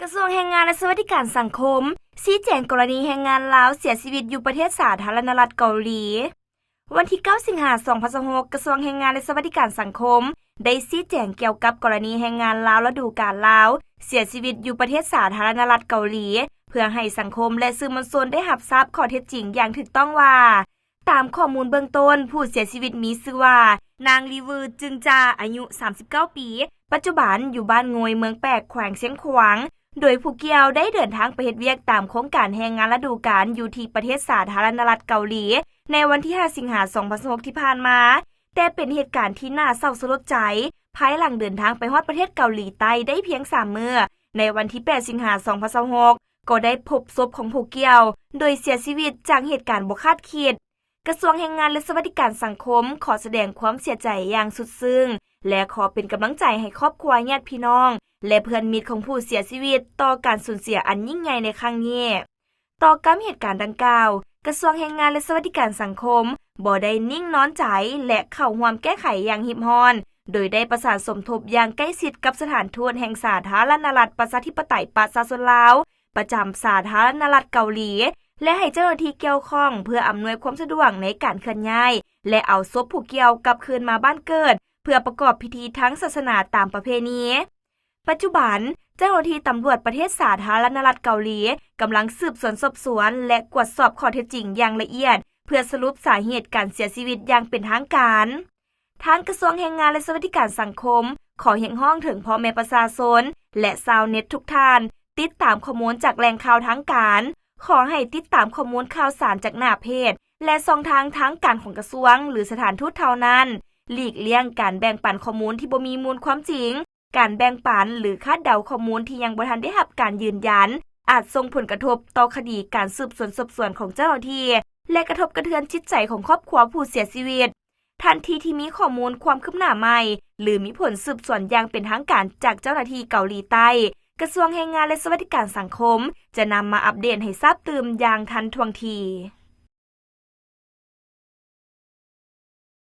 ກະຊວງແຮງງານ ແລະ ສະຫວັດດີການສັງຄົມ ຊີ້ແຈງກໍລະນີແຮງງານລາວເສຍຊີວິດຢູ່ປະເທດສາທາລະນະລັດເກົາຫຼີ. ວັນທີເກົ້າ ສິງຫາ ສອງພັນຊາວຫົກ, ກະຊວງແຮງງານ ແລະ ສະຫວັດດີການສັງຄົມ ໄດ້ຊີ້ແຈງກ່ຽວກັບກໍລະນີແຮງງານລາວລະດູການລາວເສຍຊີວິດຢູ່ປະເທດສາທາລະນະລັດເກົາຫຼີ ເພື່ອໃຫ້ສັງຄົມ ແລະ ສື່ມວນຊົນໄດ້ຮັບຊາບຂໍ້ເທັດຈິງຢ່າງຖືກຕ້ອງວ່າ ຕາມຂໍ້ມູນເບື້ອງຕົ້ນ, ຜູ້ເສຍຊີວິດມີຊື່ວ່າ ນາງ ລີວື ຈຶງຈາ ອາຍຸ ສາມສິບເກົ້າປີ, ປັດຈຸບັນຢູ່ບ້ານໂງ່ຍ ເມືອງແປກ ແຂວງຊຽງຂວາງ, ໂດຍຜູ້ກ່ຽວໄດ້ເດີນທາງໄປເຮັດວຽກຕາມໂຄງການແຮງງານລະດູການຢູ່ທີ່ປະເທດສາທາລະນະລັດເກົາຫຼີ ໃນວັນທີຫ້າ ສິງຫາ ສອງພັນຊາວຫົກ ທີ່ຜ່ານມາ, ແຕ່ເປັນເຫດການທີ່ໜ້າເສົ້າສະຫຼົດໃຈ ພາຍຫຼັງເດີນທາງໄປຮອດປະເທດເກົາຫຼີໃຕ້ໄດ້ພຽງສາມມື້, ໃນວັນທີແປດ ສິງຫາ ສອງພັນຊາວຫົກ ກໍໄດ້ພົບສົບຂອງຜູ້ກ່ຽວ ໂດຍເສຍຊີວິດຈາກເຫດການບໍ່ຄາດຄິດ. ກະຊວງແຮງງານ ແລະ ສະຫວັດດີການສັງຄົມ ຂໍສະແດງຄວາມເສຍໃຈຢ່າງສຸດຊຶ້ງ ແລະ ຂໍເປັນກຳລັງໃຈໃຫ້ຄອບຄົວ, ຍາດພີ່ນ້ອງ ແລະ ເພື່ອນມິດຂອງຜູ້ເສຍຊີວິດຕໍ່ການສູນເສຍອັນຍິ່ງໃຫຍ່ໃນຄັ້ງນີ້. ຕໍ່ກັບເຫດການດັ່ງກ່າວ, ກະຊວງແຮງງານ ແລະ ສະຫວັດດີການສັງຄົມ ບໍ່ໄດ້ນິ່ງນອນໃຈ ແລະ ເຂົ້າຮ່ວມແກ້ໄຂຢ່າງຮີບຮ້ອນ, ໂດຍໄດ້ປະສານສົມທົບຢ່າງໃກ້ຊິດກັບສະຖານທູດແຫ່ງສາທາລະນະລັດປະຊາທິປະໄຕປະຊາຊົນລາວ ປະຈຳສາທາລະນະລັດເກົາຫຼີ ແລະ ໃຫ້ເຈົ້າໜ້າທີ່ກ່ຽວຂ້ອງເພື່ອອຳນວຍຄວາມສະດວກໃນການເຄື່ອນຍ້າຍ ແລະ ເອົາສົບຜູ້ກ່ຽວກັບຄືນມາບ້ານເກີດ ເພື່ອປະກອບພິທີທາງສາສະໜາຕາມປະເພນີ. ປັດຈຸບັນ, ເຈົ້າໜ້າທີ່ຕຳຫຼວດປະເທດສາທາລະນະລັດເກົາຫຼີ ກຳລັງສືບສວນສອບສວນ ແລະ ກວດສອບຂໍ້ເທັດຈິງຢ່າງລະອຽດ ເພື່ອສະຫຼຸບສາເຫດການເສຍຊີວິດຢ່າງເປັນທາງການ. ທາງກະຊວງແຮງງານ ແລະ ສະຫວັດດີການສັງຄົມ ຂໍຮຽກຮ້ອງເຖິງພໍ່ແມ່ປະຊາຊົນ ແລະ ຊາວເນັດທຸກທ່ານ ຕິດຕາມຂໍ້ມູນຈາກແຫຼ່ງຂ່າວທາງການ, ຂໍໃຫ້ຕິດຕາມຂໍ້ມູນຂ່າວສານຈາກໜ້າເພຈ ແລະ ຊ່ອງທາງທາງການຂອງກະຊວງ ຫຼື ສະຖານທູດເທົ່ານັ້ນ, ຫຼີກລ່ຽງການແບ່ງປັນຂໍ້ມູນທີ່ບໍ່ມີມູນຄວາມຈິງ, ການແບ່ງປັນ ຫຼື ຄາດເດົາຂໍ້ມູນທີ່ຍັງບໍ່ທັນໄດ້ຮັບການຢືນຢັນ ອາດສົ່ງຜົນກະທົບຕໍ່ຄະດີການສືບສວນສອບສວນຂອງເຈົ້າໜ້າທີ່ ແລະ ກະທົບກະເທືອນຈິດໃຈຂອງຄອບຄົວຜູ້ເສຍຊີວິດ. ທັນທີທີ່ມີຂໍ້ມູນຄວາມຄືບໜ້າໃໝ່ ຫຼື ມີຜົນສືບສວນຢ່າງເປັນທາງການຈາກເຈົ້າໜ້າທີ່ເກົາຫຼີໃຕ້, ກະຊວງແຮງງານ ແລະ ສະຫວັດດີການສັງຄົມ ຈະນຳມາອັບເດດໃຫ້ຊາບຕື່ມຢ່າງທັນທ່ວງທີ.